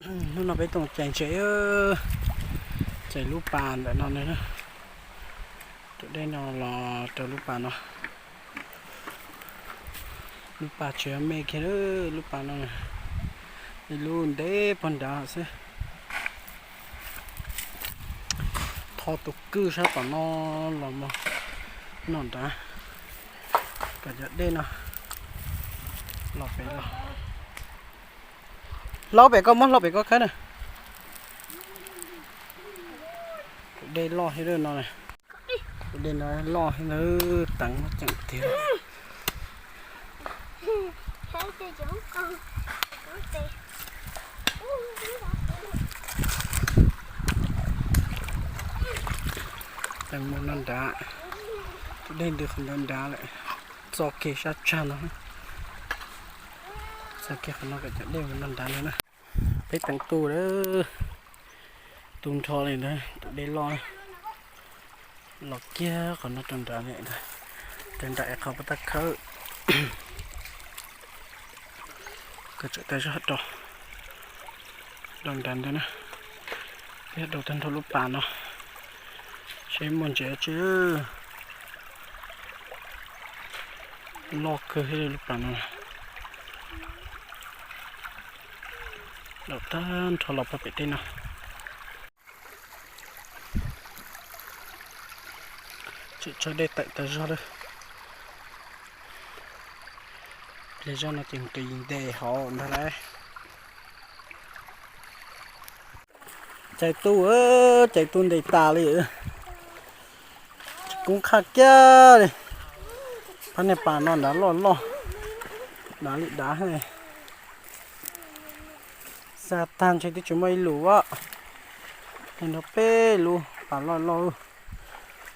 Hnub no peb tuaj cais ntses, cais lub pas ntawm no na. Tus dej no los rau lub pas no. Lub pas tseem me kiag, lub pas no ib lub ntev pog nrad xwb. Tho tus kwj sab tom no los mus noj nrad, kom cov dej no los pem los. Hlau pem koj, muab hlau pem koj khawb na. Tus dej loj thiab no, tus dej no loj thiab na, teev ceem tiag. Teev mus no nrad, tus dej ntws qhov ntawd nrad lawm, txo kiag sab tsag no, txo kiag qhov no kom cov dej mus no nrad no na. Peb teev tu lawm, tu nrho li ntawd, tus dej loj los kiag qhov no rau nrad li ntawd, rau nram es qhov puas tab khawb. Koj tseem tas zog rau, rau nrad ntawd na, thiab rau tag nrho lub pas no, seb muaj ntses tsi. Loj kawg thiab lub pas no. Rau tag nrho los pog pem tej no. Tseem tshuav dej tawm tas zog lawm. Pliag zog no ces nqis ntes hauv ntag lauj. Cais tu, cais tu ntes tas li. Tsis kub qhaj kiag li. Phab niag pas no nrad loj loj, dav li dav. Xa tag ntshe twb tsis muaj ib lus as. Nrog peb lub pas loj loj,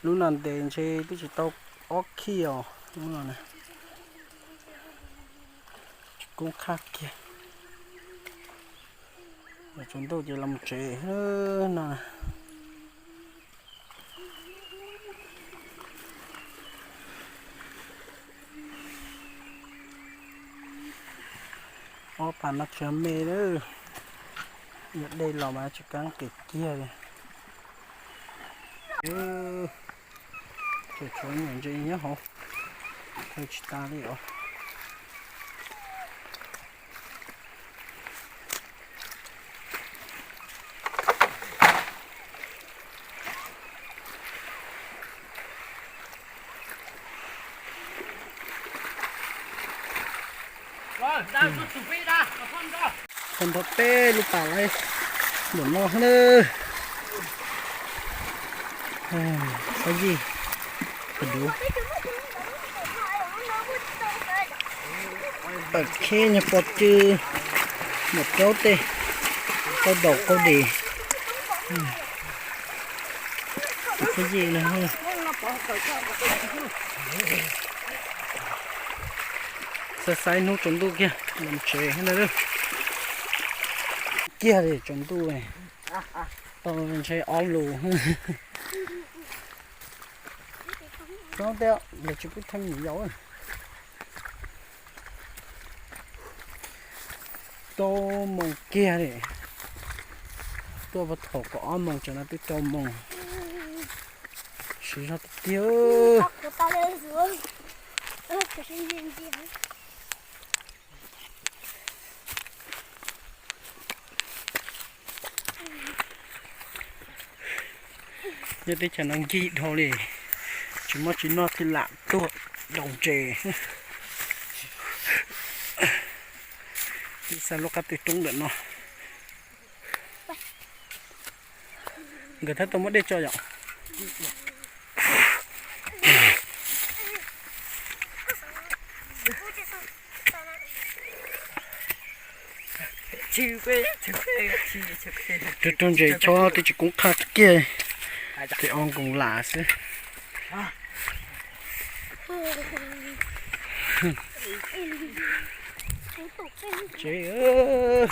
lub no ntes ntshe twb tsis tau ob khij os. Lub no tsis kub qhaj kiag. Tsaus ntuj ces los mus tsev no. Ob pas no tsis me lawm, yog dej los mas tsis kav nqis kiag li. Tseem tshuav nyuam ntses nyob hauv, thaij tsis tas li os. Tau nrho peb lub pas lawm, npaum no xwb na. Xab yij, pas duv. Pam kheb nyuag pov cw, muam raub tej, qaub daus qaub des. Xab yij no, xav xaiv hnub tsaus ntuj kiag los tsev na. Kiag li tsaus ntuj, tau ntshe ob lus. Tsob tej lawv tsis pub theej nyuam yaus. Rau moos kiag li. Tuaj puag thaum kaum ob moos tseem no twb rau moos. Siv zog tiag tiag. Nyob teb chaws no nkig dhau li, tsis muaj tsis noj thiaj lam tuaj daus ntses. Twb xa lub qab twg roob ntawm no. Nkawd thiaj tau muab dej tso yom. Rau rau ntses chob twb tsis kub qhaj kiag, ces o nkoos lam xwb. Tsev.